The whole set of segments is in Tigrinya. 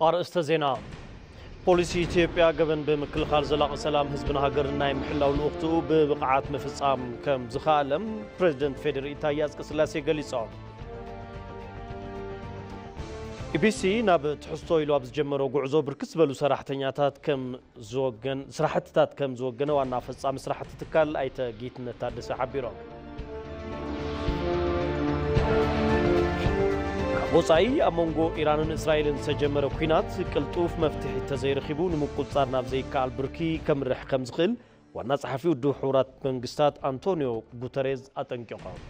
ኣርእስተ ዜና። ፖሊሲ ኢትዮጵያ ገበን ብምክልኻል ዘላቒ ሰላም ህዝብን ሃገርን ናይ ምሕላው ልኡኽትኡ ብብቕዓት ምፍጻም ከም ዝኸኣለም ፕሬዚደንት ፌዴሪ ኢሳያስ ቀስላሴ ገሊጾም። ኢቢሲ ናብ ትሕዝቶ ኢሉ ኣብ ዝጀመሮ ጉዕዞ ብርክት ዝበሉ ሰራሕተኛታት ከም ዝወገን-፣ ስራሕትታት ከም ዝወገነ ዋና ፈጻሚ ስራሕቲ ትካል ኣይተ ጌትነት ታደሰ ሓቢሮም። ካብ ወጻኢ ኣብ መንጎ ኢራንን እስራኤልን ዝተጀመረ ኲናት ቅልጡፍ መፍትሒ እንተዘይረኺቡ ንምቁጽጻር ናብ ዘይከኣል ብርኪ ከምርሕ ከም ዝኽእል ዋና ጸሓፊ ውድብ ሕቡራት መንግስታት ኣንቶኒዮ ጉተሬዝ ኣጠንቂቖም።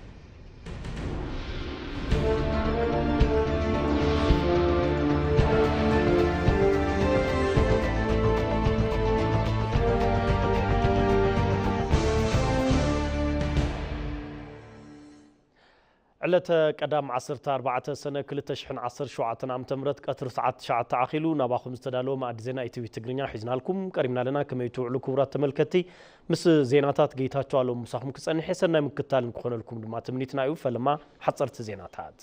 ዕለተ ቀዳም ዓሰርተ ኣርባዕተ ሰነ ክልተ ሽሕን ዓሰርተ ሸውዓተን ዓመተ ምህረት ቀትሪ ሰዓት ትሽዓተ ኣኺሉ ናባኹም ዝተዳለወ መኣዲ ዜና ኢቲቪ ትግርኛ ሒዝናልኩም ቀሪብና ኣለና። ከመይ ትውዕሉ ክቡራት ተመልከትቲ? ምስ ዜናታት ጌታቸው ኣሎም ምሳኹም ክጸንሕ እየ። ሰናይ ምክትታል ንክኾነልኩም ድማ ትምኒትና እዩ። ፈለማ ሓጸርቲ ዜናታት።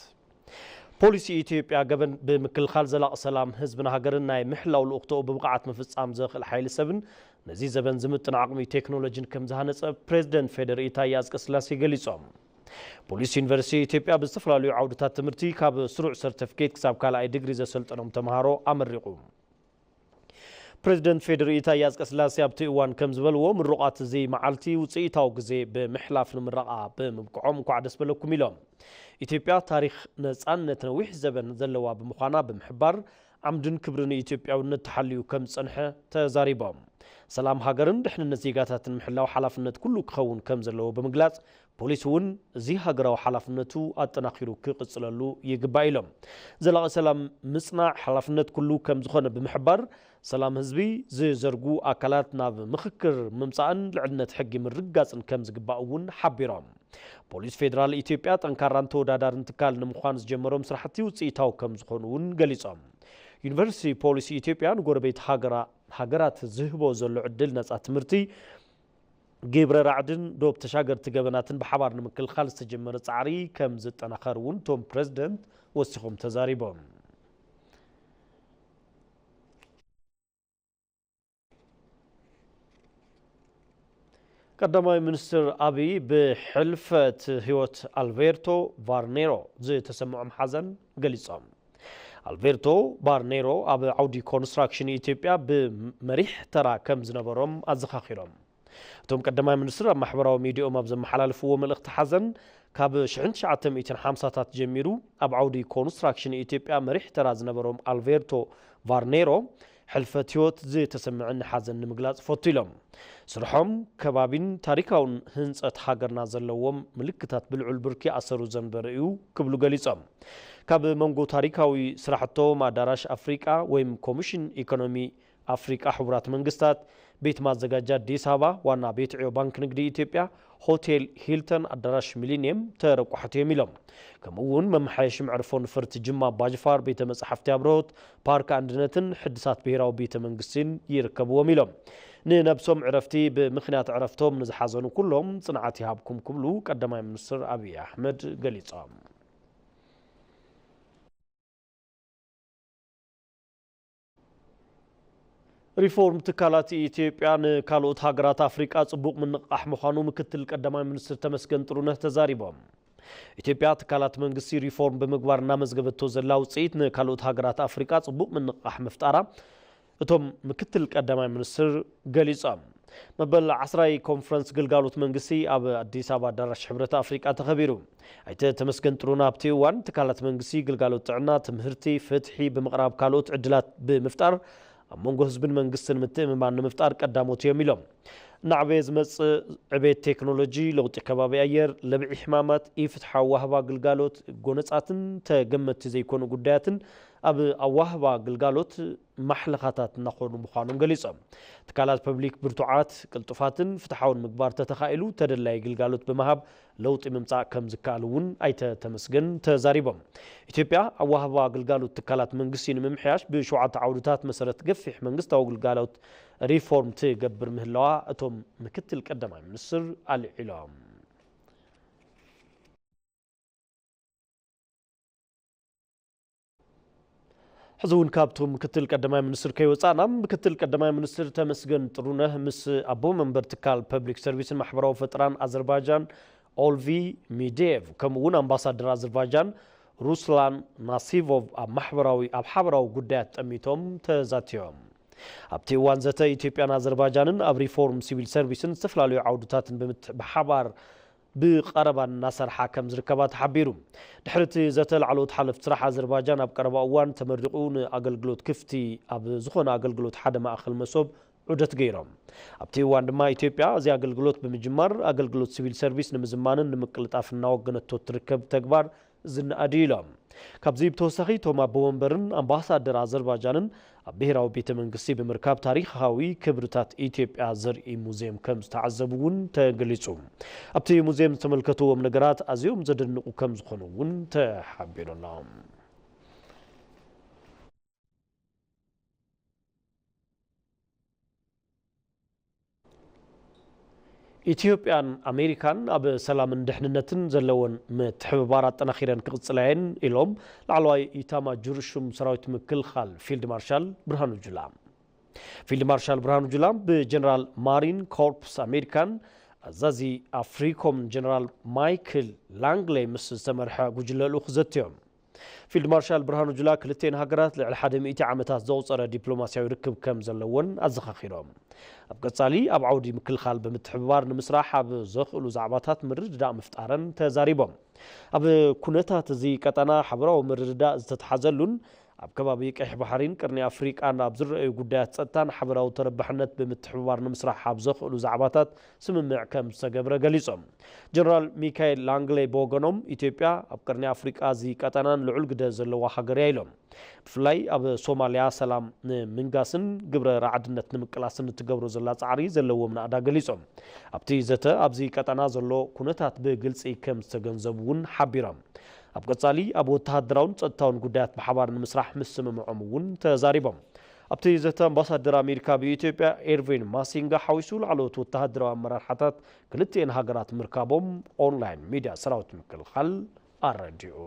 ፖሊሲ ኢትዮጵያ ገበን ብምክልኻል ዘላቒ ሰላም ህዝብን ሃገርን ናይ ምሕላው ልኡኽቶኡ ብብቕዓት ምፍጻም ዘኽእል ሓይሊ ሰብን ነዚ ዘበን ዝምጥን ዓቕሚ ቴክኖሎጂን ከም ዝሃነጸ ፕሬዚደንት ፌዴሪ ኢሳያስ ቀስላሴ ገሊጾም። ፖሊስ ዩኒቨርሲቲ ኢትዮጵያ ብዝተፈላለዩ ዓውድታት ትምህርቲ ካብ ስሩዕ ሰርተፍኬት ክሳብ ካልኣይ ዲግሪ ዘሰልጠኖም ተምሃሮ ኣመሪቑ። ፕሬዚደንት ፌዴሪ ኢሳያስ ቀስላሴ ኣብቲ እዋን ከም ዝበልዎ፣ ምሩቓት እዚ መዓልቲ ውፅኢታዊ ግዜ ብምሕላፍ ንምረቓ ብምብቅዖም እንኳዕ ደስ በለኩም ኢሎም። ኢትዮጵያ ታሪኽ ነፃነት ነዊሕ ዘበን ዘለዋ ብምዃና ብምሕባር፣ ዓምድን ክብርን ኢትዮጵያውነት ተሓልዩ ከም ዝፀንሐ ተዛሪቦም። ሰላም ሃገርን ድሕንነት ዜጋታትን ምሕላው ሓላፍነት ኩሉ ክኸውን ከም ዘለዎ ብምግላጽ፣ ፖሊስ እውን እዚ ሃገራዊ ሓላፍነቱ ኣጠናኺሩ ክቕጽለሉ ይግባእ ኢሎም። ዘላቒ ሰላም ምጽናዕ ሓላፍነት ኩሉ ከም ዝኾነ ብምሕባር፣ ሰላም ህዝቢ ዝዘርጉ ኣካላት ናብ ምኽክር ምምጻእን ልዕልነት ሕጊ ምርግጋጽን ከም ዝግባእ እውን ሓቢሮም። ፖሊስ ፌዴራል ኢትዮጵያ ጠንካራን ተወዳዳርን ትካል ንምዃን ዝጀመሮም ስራሕቲ ውፅኢታዊ ከም ዝኾኑ እውን ገሊጾም። ዩኒቨርሲቲ ፖሊስ ኢትዮጵያ ንጎረቤት ሃገራ-፣ ሃገራት ዝህቦ ዘሎ ዕድል ነጻ ትምህርቲ፣ ግብረ ራዕድን ዶብ ተሻገርቲ ገበናትን ብሓባር ንምክልኻል ዝተጀመረ ጻዕሪ ከም ዝጠናኸር እውን እቶም ፕሬዝደንት ወሲኾም ተዛሪቦም። ቀዳማይ ሚኒስትር ኣቢይ ብሕልፈት ህይወት ኣልቤርቶ ቫርኔሮ ዝተሰምዖም ሓዘን ገሊጾም። ኣልቤርቶ ቫርኔሮ ኣብ ዓውዲ ኮንስትራክሽን ኢትዮጵያ ብመሪሕ ተራ ከም ዝነበሮም ኣዘኻኺሮም። እቶም ቀዳማይ ሚኒስትር ኣብ ማሕበራዊ ሚዲያኦም ኣብ ዘመሓላለፍዎ መልእኽቲ ሓዘን፣ ካብ ሽሕን ትሽዓተ ሚእትን ሓምሳታት ጀሚሩ ኣብ ዓውዲ ኮንስትራክሽን ኢትዮጵያ መሪሕ ተራ ዝነበሮም ኣልቤርቶ ቫርኔሮ ሕልፈት ህይወት ዝተሰምዐኒ ሓዘን ንምግላጽ እፈቱ ኢሎም። ስርሖም፣ ከባቢን ታሪካውን ህንጸት ሃገርና ዘለዎም ምልክታት ብልዑል ብርኪ ኣሰሩ ዘንበረ እዩ ክብሉ ገሊጾም። ካብ መንጎ ታሪካዊ ስራሕቶም ኣዳራሽ ኣፍሪቃ ወይም ኮሚሽን ኢኮኖሚ ኣፍሪቃ ሕቡራት መንግስታት፣ ቤት ማዘጋጃ ኣዲስ ኣበባ፣ ዋና ቤት ዕዮ ባንክ ንግዲ ኢትዮጵያ፣ ሆቴል ሂልተን፣ ኣዳራሽ ሚሊኒየም ተረቋሕቲ እዮም ኢሎም። ከምኡ እውን መመሓየሺ መዕርፎ ነፈርቲ ጅማ ኣባጅፋር፣ ቤተ መጻሕፍቲ ኣብርሆት፣ ፓርክ ኣንድነትን ሕድሳት ብሄራዊ ቤተ መንግስትን ይርከብዎም ኢሎም። ንነብሶም ዕረፍቲ ብምኽንያት ዕረፍቶም ንዝሓዘኑ ኩሎም ጽንዓት ይሃብኩም ክብሉ ቀዳማይ ሚኒስትር ኣብይ ኣሕመድ ገሊጾም። ሪፎርም ትካላት ኢትዮጵያ ንካልኦት ሃገራት ኣፍሪቃ ጽቡቕ ምንቕቓሕ ምዃኑ ምክትል ቀዳማይ ሚኒስትር ተመስገን ጥሩነህ ተዛሪቦም። ኢትዮጵያ ትካላት መንግስቲ ሪፎርም ብምግባር እናመዝገበቶ ዘላ ውፅኢት ንካልኦት ሃገራት ኣፍሪቃ ጽቡቕ ምንቕቓሕ ምፍጣራ እቶም ምክትል ቀዳማይ ሚኒስትር ገሊጾም። መበል ዓስራይ ኮንፈረንስ ግልጋሎት መንግስቲ ኣብ ኣዲስ ኣበባ ኣዳራሽ ሕብረት ኣፍሪቃ ተኸቢሩ። ኣይተ ተመስገን ጥሩነህ ኣብቲ እዋን፣ ትካላት መንግስቲ ግልጋሎት ጥዕና፣ ትምህርቲ፣ ፍትሒ ብምቕራብ ካልኦት ዕድላት ብምፍጣር ኣብ መንጎ ህዝብን መንግስትን ምትእምማን ንምፍጣር ቀዳሞት እዮም ኢሎም። እናዕበየ ዝመጽእ ዕቤት ቴክኖሎጂ፣ ለውጢ ከባቢ ኣየር፣ ለብዒ ሕማማት፣ ኢፍትሓዊ ዋህባ ግልጋሎት፣ ጎነጻትን ተገመትቲ ዘይኮኑ ጉዳያትን ኣብ ኣዋህባ ግልጋሎት ማሕለኻታት እናኾኑ ምዃኖም ገሊጾም። ትካላት ፐብሊክ ብርቱዓት፣ ቅልጡፋትን ፍትሓውን ምግባር ተተኻኢሉ ተደላዪ ግልጋሎት ብምሃብ ለውጢ ምምጻእ ከም ዝከኣል እውን ኣይተ ተመስገን ተዛሪቦም። ኢትዮጵያ ኣዋህባ ግልጋሎት ትካላት መንግስቲ ንምምሕያሽ ብሸውዓተ ዓውድታት መሰረት ገፊሕ መንግስታዊ ግልጋሎት ሪፎርም ትገብር ምህላዋ እቶም ምክትል ቀዳማይ ሚኒስትር ኣልዒሎም። ሕዚ እውን ካብቱ ምክትል ቀዳማይ ሚኒስትር ከይወፃእና፣ ምክትል ቀዳማይ ሚኒስትር ተመስገን ጥሩነህ ምስ ኣቦ መንበር ትካል ፐብሊክ ሰርቪስን ማሕበራዊ ፈጠራን ኣዘርባይጃን ኦልቪ ሚዴቭ፣ ከምኡ እውን ኣምባሳደር ኣዘርባይጃን ሩስላን ናሲቮቭ ኣብ ማሕበራዊ፣ ኣብ ሓበራዊ ጉዳያት ጠሚቶም ተዛትዮም። ኣብቲ እዋን ዘተ፣ ኢትዮጵያን ኣዘርባይጃንን ኣብ ሪፎርም ሲቪል ሰርቪስን ዝተፈላለዩ ዓውድታትን ብምት-፣ ብሓባር ብቐረባ እናሰርሓ ከም ዝርከባ ተሓቢሩ። ድሕሪ እቲ ዘተ፣ ላዕለዎት ሓለፍቲ ስራሕ ኣዘርባይጃን ኣብ ቀረባ እዋን ተመሪቑ ንኣገልግሎት ክፍቲ ኣብ ዝኾነ ኣገልግሎት ሓደ ማእከል መሶብ ዑደት ገይሮም። ኣብቲ እዋን ድማ፣ ኢትዮጵያ እዚ ኣገልግሎት ብምጅማር ኣገልግሎት ሲቪል ሰርቪስ ንምዝማንን ንምቅልጣፍን እናወገነቶ እትርከብ ተግባር ዝነኣድ እዩ ኢሎም። ካብዚ ብተወሳኺ፣ እቶም ኣቦ መንበርን ኣምባሳደር ኣዘርባይጃንን ኣብ ብሔራዊ ቤተ መንግስቲ ብምርካብ፣ ታሪኻዊ ክብርታት ኢትዮጵያ ዘርኢ ሙዚየም ከም ዝተዓዘቡ እውን ተገሊጹ። ኣብቲ ሙዚየም ዝተመልከትዎም ነገራት ኣዝዮም ዘደንቑ ከም ዝኾኑ እውን ተሓቢሩ ኣሎ። ኢትዮጵያን ኣሜሪካን ኣብ ሰላምን ድሕንነትን ዘለወን ምትሕብባር ኣጠናኺረን ክቕፅላ እየን ኢሎም ላዕለዋይ ኢታማጆር ሹም ሰራዊት ምክልኻል ፊልድ ማርሻል ብርሃኑ ጁላ። ፊልድ ማርሻል ብርሃኑ ጁላ ብጀነራል ማሪን ኮርፕስ ኣሜሪካን ኣዛዚ ኣፍሪኮም ጀነራል ማይክል ላንግሌ ምስ ዝተመርሐ ጉጅለ ልኡኽ ዘትዮም። ፊልድ ማርሻል ብርሃኑ ጁላ፣ ክልቴን ሃገራት ልዕሊ ሓደ ሚእቲ ዓመታት ዘቑጸረ ዲፕሎማስያዊ ርክብ ከም ዘለወን ኣዘኻኺሮም። ኣብ ቀጻሊ ኣብ ዓውዲ ምክልኻል ብምትሕብባር ንምስራሕ ኣብ ዘኽእሉ ዛዕባታት ምርድዳእ ምፍጣረን ተዛሪቦም። ኣብ ኩነታት እዚ ቀጠና ሓበራዊ ምርድዳእ ዝተተሓዘሉን ኣብ ከባቢ ቀይሕ ባሕሪን ቅርኒ ኣፍሪቃን ኣብ ዝረኣዩ ጉዳያት ጸጥታን ሓበራዊ ተረባሕነት ብምትሕብባር ንምስራሕ ኣብ ዘኽእሉ ዛዕባታት ስምምዕ ከም ዝተገብረ ገሊጾም። ጀነራል ሚካኤል ላንግሌ ብወገኖም፣ ኢትዮጵያ ኣብ ቅርኒ ኣፍሪቃ እዚ ቀጠናን ልዑል ግደ ዘለዋ ሃገር እያ ኢሎም። ብፍላይ ኣብ ሶማልያ ሰላም ንምንጋስን ግብረ ራዕድነት ንምቅላስን እትገብሮ ዘላ ጻዕሪ ዘለዎም ናእዳ ገሊጾም። ኣብቲ ዘተ፣ ኣብዚ ቀጠና ዘሎ ኩነታት ብግልጺ ከም ዝተገንዘቡ እውን ሓቢሮም። ኣብ ቀጻሊ ኣብ ወተሃደራውን ጸጥታውን ጉዳያት ብሓባር ንምስራሕ ምስምምዖም እውን ተዛሪቦም። ኣብቲ ዘተ፣ ኣምባሳደር ኣሜሪካ ኣብ ኢትዮጵያ ኤርቪን ማሲንጋ ሓዊሱ ላዕለዎት ወተሃደራዊ ኣመራርሓታት ክልቲኤን ሃገራት ምርካቦም ኦንላይን ሚድያ ሰራዊት ምክልኻል ኣረዲኡ።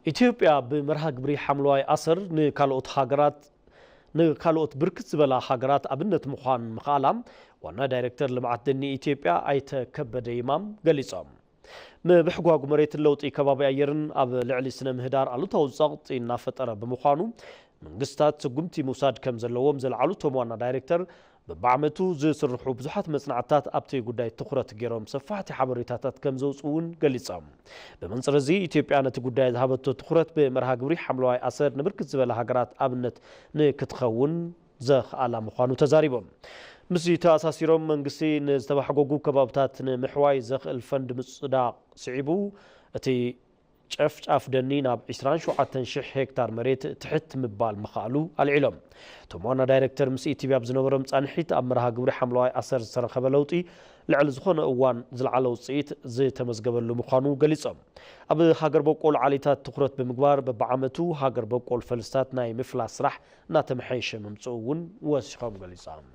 ኢትዮጵያ ብመርሃ ግብሪ ሓምለዋይ ኣሰር ንካልኦት ሃገራት፣ ንካልኦት ብርክት ዝበላ ሃገራት ኣብነት ምዃን ምኽኣላ ዋና ዳይሬክተር ልምዓት ደኒ ኢትዮጵያ ኣይተ ከበደ ይማም ገሊጾም። ምብሕጓጉ መሬትን ለውጢ ከባቢ ኣየርን ኣብ ልዕሊ ስነ ምህዳር ኣሉታዊ ጸቕጢ እናፈጠረ ብምዃኑ፣ መንግስታት ስጉምቲ ምውሳድ ከም ዘለዎም ዘልዓሉ እቶም ዋና ዳይሬክተር፣ በብዓመቱ ዝስርሑ ብዙሓት መጽናዕትታት ኣብቲ ጉዳይ ትኹረት ገይሮም ሰፋሕቲ ሓበሬታታት ከም ዘውፅኡ እውን ገሊጾም። ብመንጽር እዚ፣ ኢትዮጵያ ነቲ ጉዳይ ዝሃበቶ ትኹረት ብመርሃ ግብሪ ሓምለዋይ ኣሰር ንብርክት ዝበላ ሃገራት ኣብነት ንክትኸውን ዘኽኣላ ምዃኑ ተዛሪቦም። ምስዚ ተኣሳሲሮም፣ መንግስቲ ንዝተባሕጎጉ ከባብታት ንምሕዋይ ዘኽእል ፈንድ ምጽዳቕ ስዒቡ፣ እቲ ጨፍጫፍ ደኒ ናብ ዕስራን ሸውዓተን ሽሕ ሄክታር መሬት ትሕት ምባል ምኽኣሉ ኣልዒሎም። እቶም ዋና ዳይሬክተር፣ ምስ ኢቲቪ ኣብ ዝነበሮም ጻንሒት፣ ኣብ መርሃ ግብሪ ሓምለዋይ ኣሰር ዝተረኸበ ለውጢ ልዕሊ ዝኾነ እዋን ዝለዓለ ውጽኢት ዝተመዝገበሉ ምዃኑ ገሊጾም። ኣብ ሃገር በቆል ዓሌታት ትኹረት ብምግባር፣ በብዓመቱ ሃገር በቆል ፈልስታት ናይ ምፍላስ ስራሕ እናተመሓየሸ ምምጽኡ እውን ወሲኾም ገሊጾም።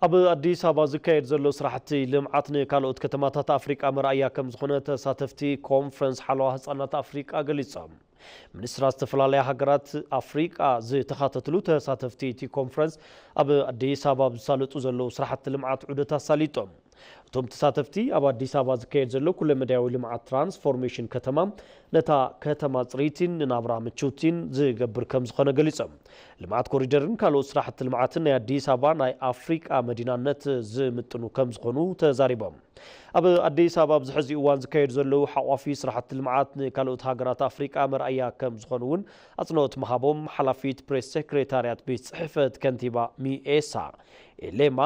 ኣብ ኣዲስ ኣበባ ዝካየድ ዘሎ ስራሕቲ ልምዓት ንካልኦት ከተማታት ኣፍሪቃ መርኣያ ከም ዝኾነ ተሳተፍቲ ኮንፈረንስ ሓለዋ ህጻናት ኣፍሪቃ ገሊጾም። ሚኒስትራት ዝተፈላለያ ሃገራት ኣፍሪቃ ዝተኻተትሉ ተሳተፍቲ እቲ ኮንፈረንስ፣ ኣብ ኣዲስ ኣበባ ኣብ ዝሳለጡ ዘለዉ ስራሕቲ ልምዓት ዑደት ኣሳሊጦም። እቶም ተሳተፍቲ፣ ኣብ ኣዲስ ኣበባ ዝካየድ ዘሎ ኩለመዳያዊ ልምዓት ትራንስፎርሜሽን ከተማ፣ ነታ ከተማ ጽርይቲን ንናብራ ምችውቲን ዝገብር ከም ዝኾነ ገሊጾም። ልምዓት ኮሪደርን ካልኦት ስራሕቲ ልምዓትን ናይ ኣዲስ ኣበባ ናይ ኣፍሪቃ መዲናነት ዝምጥኑ ከም ዝኾኑ ተዛሪቦም። ኣብ ኣዲስ ኣበባ ኣብዚ ሕዚ እዋን ዝካየዱ ዘለዉ ሓቋፊ ስራሕቲ ልምዓት ንካልኦት ሃገራት ኣፍሪቃ መርኣያ ከም ዝኾኑ እውን ኣጽንኦት ምሃቦም ሓላፊት ፕሬስ ሴክሬታርያት ቤት ጽሕፈት ከንቲባ ሚኤሳ ኤሌማ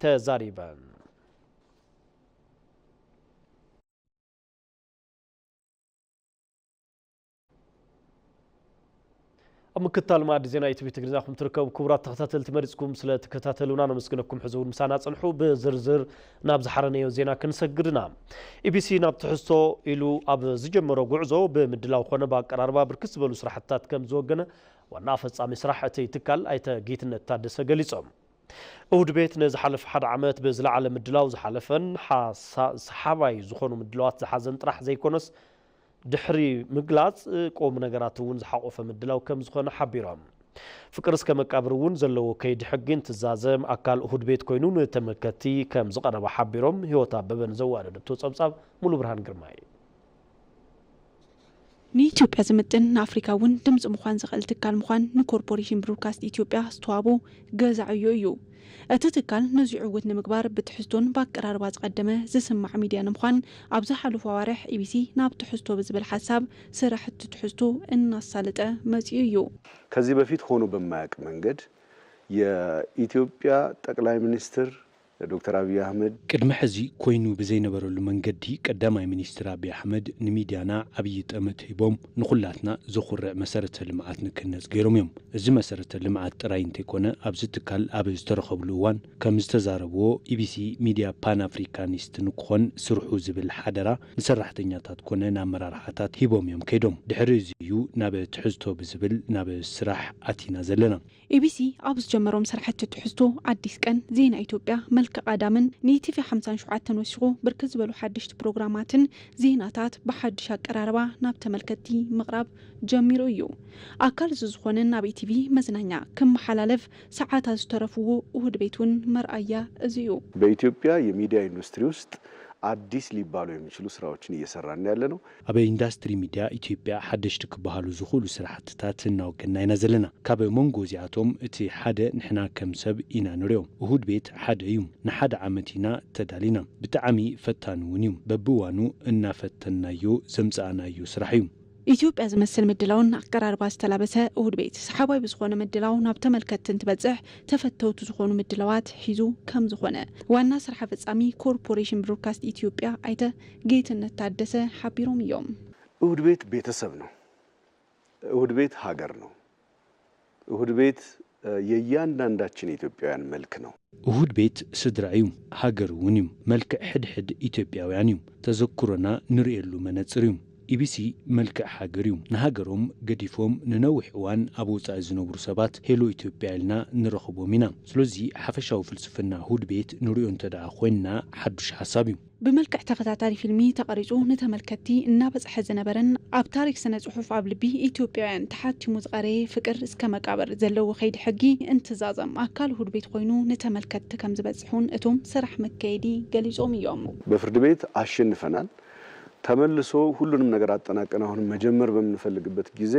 ተዛሪበን። ኣብ ምክታል መኣዲ ዜና ኢቲቪ ትግርኛ ኢኹም ትርከቡ። ክቡራት ተኸታተልቲ፣ መሪጽኩም ስለ ትከታተሉና ነመስግነኩም። ሕዚ እውን ምሳና ጽንሑ። ብዝርዝር ናብ ዝሓረነዮ ዜና ክንሰግድ ኢና። ኢቢሲ ናብ ትሕዝቶ ኢሉ ኣብ ዝጀመሮ ጉዕዞ፣ ብምድላው ኮነ ብኣቀራርባ ብርክት ዝበሉ ስራሕትታት ከም ዝወገነ ዋና ፈጻሚ ስራሕ እቲ ትካል ኣይተ ጌትነት ታደሰ ገሊጾም። እሁድ ቤት ንዝሓለፈ ሓደ ዓመት ብዝለዓለ ምድላው ዝሓለፈን ሓሳ-፣ ሰሓባይ ዝኾኑ ምድላዋት ዝሓዘን ጥራሕ ዘይኮነስ፣ ድሕሪ ምግላጽ፣ ቁም ነገራት እውን ዝሓቆፈ ምድላው ከም ዝኾነ ሓቢሮም። ፍቅር እስከ መቃብር እውን ዘለዎ ከይዲ ሕጊ እንትዛዘም ኣካል እሁድ ቤት ኮይኑ ንተመልከትቲ ከም ዝቐረበ ሓቢሮም። ህይወት ኣበበ ንዘዋደደቶ ጸብጻብ ሙሉ ብርሃን ግርማይ። ንኢትዮጵያ ዝምጥን ንኣፍሪካ እውን ድምፂ ምዃን ዝኽእል ትካል ምዃን ንኮርፖሬሽን ብሮድካስት ኢትዮጵያ ዝተዋቦ ገዛ ዕዮ እዩ። እቲ ትካል ነዚ ዕውት ንምግባር ብትሕዝቶን ብኣቀራርባ ዝቐደመ ዝስማዕ ሚድያ ንምዃን ኣብ ዝሓለፉ ኣዋርሕ ኢቢሲ ናብ ትሕዝቶ ብዝብል ሓሳብ ስራሕቲ ትሕዝቶ እናሳለጠ መፂኡ እዩ። ከዚህ በፊት ሆኖ በማያውቅ መንገድ የኢትዮጵያ ጠቅላይ ሚኒስትር ዶክተር አብይ አህመድ ቅድሚ ሕዚ ኮይኑ ብዘይነበረሉ መንገዲ ቀዳማይ ሚኒስትር ኣቢይ ኣሕመድ ንሚድያና ዓብዪ ጠመት ሂቦም ንኹላትና ዘኹርዕ መሰረተ ልምዓት ንክህነፅ ገይሮም እዮም። እዚ መሰረተ ልምዓት ጥራይ እንተይኮነ ኣብዚ ትካል ኣብ ዝተረኸብሉ እዋን ከም ዝተዛረብዎ ኢቢሲ ሚድያ ፓን ኣፍሪካኒስት ንክኾን ስርሑ ዝብል ሓደራ ንሰራሕተኛታት ኮነ ንኣመራርሓታት ሂቦም እዮም ከይዶም። ድሕሪ እዚ እዩ ናብ ትሕዝቶ ብዝብል ናብ ስራሕ ኣቲና ዘለና። ኢቢሲ ኣብ ዝጀመሮም ስራሕቲ ትሕዝቶ ኣዲስ ቀን፣ ዜና ኢትዮጵያ፣ መልክዕ ቀዳምን ንኢቲቪ ሓምሳን ሸውዓተን ወሲኹ ብርክት ዝበሉ ሓደሽቲ ፕሮግራማትን ዜናታት ብሓድሽ ኣቀራርባ ናብ ተመልከትቲ ምቕራብ ጀሚሩ እዩ። ኣካል እዚ ዝኾነን ኣብ ኢቲቪ መዝናኛ ክመሓላለፍ ሰዓታት ዝተረፍዎ እሁድ ቤት እውን መርኣያ እዚ እዩ። በኢትዮጵያ የሚዲያ ኢንዱስትሪ ውስጥ አዲስ ሊባሉ የሚችሉ ስራዎችን እየሰራን ያለ ነው። ኣብ ኢንዳስትሪ ሚድያ ኢትዮጵያ ሓደሽቲ ክበሃሉ ዝኽእሉ ስራሕትታት እናወገና ኢና ዘለና። ካብ መንጎ እዚኣቶም እቲ ሓደ ንሕና ከም ሰብ ኢና ንሪኦ። እሁድ ቤት ሓደ እዩ። ንሓደ ዓመት ኢና ተዳሊና። ብጣዕሚ ፈታኒ እውን እዩ። በብእዋኑ እናፈተንናዮ ዘምፃእናዮ ስራሕ እዩ። ኢትዮጵያ ዝመስል ምድላውን ኣቀራርባ ዝተላበሰ እሁድ ቤት ሰሓባይ ብዝኾነ ምድላው ናብ ተመልከትቲ እንትበፅሕ ተፈተውቲ ዝኾኑ ምድላዋት ሒዙ ከም ዝኾነ ዋና ስራሕ ፈፃሚ ኮርፖሬሽን ብሮድካስት ኢትዮጵያ ኣይተ ጌትነት ታደሰ ሓቢሮም እዮም። እሁድ ቤት ቤተሰብ ነው። እሁድ ቤት ሀገር ነው። እሁድ ቤት የእያንዳንዳችን የኢትዮጵያውያን መልክ ነው። እሁድ ቤት ስድራ እዩ፣ ሃገር እውን እዩ። መልክዕ ሕድሕድ ኢትዮጵያውያን እዩ። ተዘክሮና ንርእየሉ መነፅር እዩ። ኢቢሲ መልክዕ ሃገር እዩ። ንሃገሮም ገዲፎም ንነዊሕ እዋን ኣብ ወፃኢ ዝነብሩ ሰባት ሄሎ ኢትዮጵያ ኢልና ንረኽቦም ኢና። ስለዚ ሓፈሻዊ ፍልስፍና እሁድ ቤት ንሪኦ እንተደኣ ኮይንና ሓዱሽ ሓሳብ እዩ። ብመልክዕ ተኸታታሊ ፊልሚ ተቐሪጹ ንተመልከትቲ እናበጽሐ ዝነበረን ኣብ ታሪክ ስነ ጽሑፍ ኣብ ልቢ ኢትዮጵያውያን ተሓቲሙ ዝቐረየ ፍቅር እስከ መቃብር ዘለዎ ከይዲ ሕጊ እንትዛዘም ኣካል እሁድ ቤት ኮይኑ ንተመልከትቲ ከም ዝበጽሑን እቶም ስራሕ መካየዲ ገሊጾም እዮም። በፍርድ ቤት አሸንፈናል። ተመልሶ ሁሉንም ነገር አጠናቀን አሁን መጀመር በምንፈልግበት ጊዜ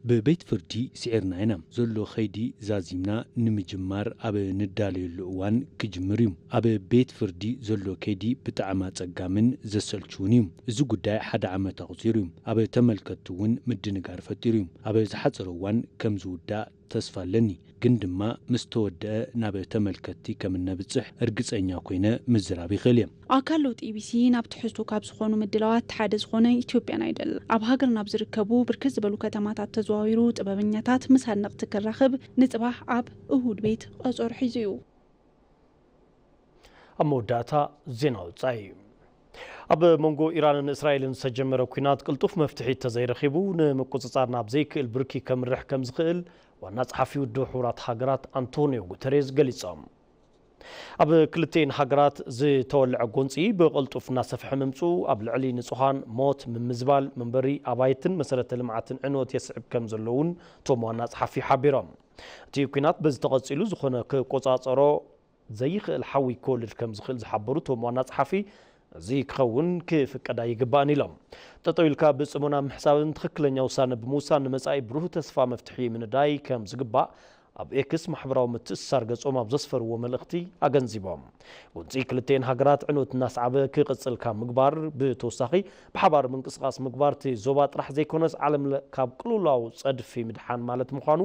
ብቤት ፍርዲ ስዒርና ኢና። ዘሎ ከይዲ ዛዚምና ንምጅማር ኣብ ንዳለየሉ እዋን ክጅምር እዩ። ኣብ ቤት ፍርዲ ዘሎ ከይዲ ብጣዕሚ ኣጸጋምን ዘሰልችውን እዩ። እዚ ጉዳይ ሓደ ዓመት ኣቑጺሩ እዩ። ኣብ ተመልከትቲ እውን ምድንጋር ፈጢሩ እዩ። ኣብ ዝሓጸረ እዋን ከም ዝውዳእ ተስፋ ኣለኒ። ግን ድማ ምስ ተወደአ ናብ ተመልከትቲ ከም እነብጽሕ እርግጸኛ ኮይነ ምዝራብ ይኽእል እየ። ኣካል ለውጢ ኢቢሲ ናብ ትሕዝቶ ካብ ዝኾኑ ምድላዋት ሓደ ዝኾነ ኢትዮጵያን ኣይደል ኣብ ሃገርና ኣብ ዝርከቡ ብርክት ዝበሉ ከተማታት ተዘዋዊሩ ጥበበኛታት ምስ ኣድነቕቲ ክራኸብ ንጽባሕ ኣብ እሁድ ቤት ቀጸሮ ሒዙ እዩ። ኣብ መወዳእታ ዜና ወጻኢ። ኣብ መንጎ ኢራንን እስራኤልን ዝተጀመረ ኲናት ቅልጡፍ መፍትሒ እንተዘይረኺቡ ንምቁጽጻር ናብ ዘይክእል ብርኪ ከምርሕ ከም ዝኽእል ዋና ጸሓፊ ውድብ ሕቡራት ሃገራት ኣንቶኒዮ ጉተሬዝ ገሊጾም። ኣብ ክልቲኤን ሃገራት ዝተወልዐ ጎንጺ ብቕልጡፍ እናሰፍሐ ምምጽኡ ኣብ ልዕሊ ንጹሃን ሞት፣ ምምዝባል መንበሪ ኣባይትን መሰረተ ልምዓትን ዕንወት የስዕብ ከም ዘሎ እውን እቶም ዋና ጸሓፊ ሓቢሮም። እቲ ኲናት በዚ ተቐጺሉ ዝኾነ ክቆጻጸሮ ዘይኽእል ሓዊ ክወልድ ከም ዝኽእል ዝሓበሩ እቶም ዋና ጸሓፊ፣ እዚ ክኸውን ክፍቀድ ኣይግባእን ኢሎም። ጠጠው ኢልካ ብጽሞና ምሕሳብን ትኽክለኛ ውሳነ ብምውሳን ንመጻኢ ብሩህ ተስፋ መፍትሒ ምንዳይ ከም ዝግባእ ኣብ ኤክስ ማሕበራዊ ምትእስሳር ገጾም ኣብ ዘስፈርዎ መልእኽቲ ኣገንዚቦም። ጎንፂ ክልቲኤን ሃገራት ዕንወት እናስዓበ ክቕፅል ካብ ምግባር ብተወሳኺ ብሓባር ምንቅስቓስ ምግባር እቲ ዞባ ጥራሕ ዘይኮነስ ዓለም ለ-፣ ካብ ቅልውላው ፀድፊ ምድሓን ማለት ምዃኑ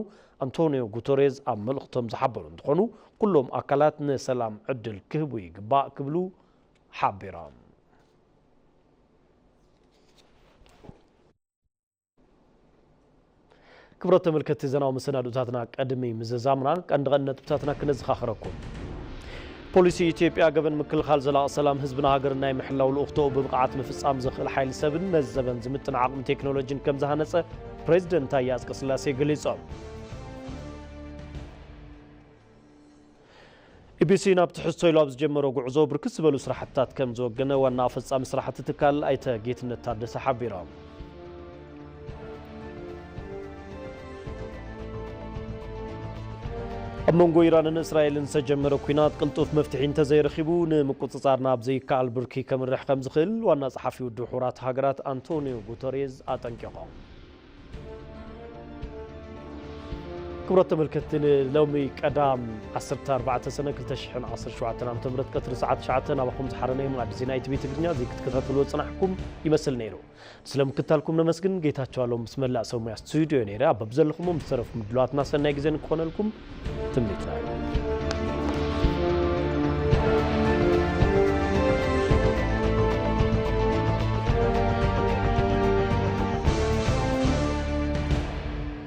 ኣንቶኒዮ ጉተሬዝ ኣብ መልእኽቶም ዝሓበሩ እንትኾኑ፣ ኩሎም ኣካላት ንሰላም ዕድል ክህቡ ይግባእ ክብሉ ሓቢሮም። ክብረት ተመልከትቲ ዜናዊ መሰናድኡታትና ቅድሚ ምዝዛምና ቀንዲ ቀንዲ ነጥብታትና ክነዘኻኽረኩም። ፖሊሲ ኢትዮጵያ ገበን ምክልኻል ዘላቒ ሰላም ህዝብን ሃገርን ናይ ምሕላው ልኡኽቶኡ ብብቕዓት ምፍጻም ዘኽእል ሓይሊ ሰብን ነዚ ዘበን ዝምጥን ዓቕሚ ቴክኖሎጂን ከም ዝሃነጸ ፕሬዚደንት ታየ ኣጽቀስላሴ ገሊጾም። ቢቢሲ ናብ ትሕዝቶ ኢሉ ኣብ ዝጀመሮ ጉዕዞ ብርክት ዝበሉ ስራሕትታት ከም ዝወገነ ዋና ኣፈጻሚ ስራሕቲ ትካል ኣይተ ጌትነት ታደሰ ሓቢሮም። ኣብ መንጎ ኢራንን እስራኤልን ዝተጀመረ ኲናት ቅልጡፍ መፍትሒ እንተዘይረኺቡ ንምቁጽጻር ናብ ዘይከኣል ብርኪ ከምርሕ ከም ዝኽእል ዋና ጸሓፊ ውድብ ሕቡራት ሃገራት ኣንቶኒዮ ጉተሬዝ ኣጠንቂቖም። ክቡራት ተመልከትቲ፣ ንሎሚ ቀዳም ዓሰርተ ኣርባዕተ ሰነ ክልተ ሽሕን ዓሰርተ ሸውዓተን ዓመተ ምህረት ቀትሪ ሰዓት ትሽዓተ ናባኹም ዝሓረነ እዩ። ኣዲስ ዜና ኢቲቪ ትግርኛ እዚ ክትከታተልዎ ዝጸናሕኩም ይመስል ነይሩ። ስለምክታልኩም ነመስግን። ጌታቸው ኣሎም ምስ መላእ ሰብ ሙያ ስቱዲዮ ነይረ። ኣብ በብዘለኹም ምስ ተረፉ ምድላዋትና ሰናይ ግዜ ንክኾነልኩም ትምኒትና እዩ።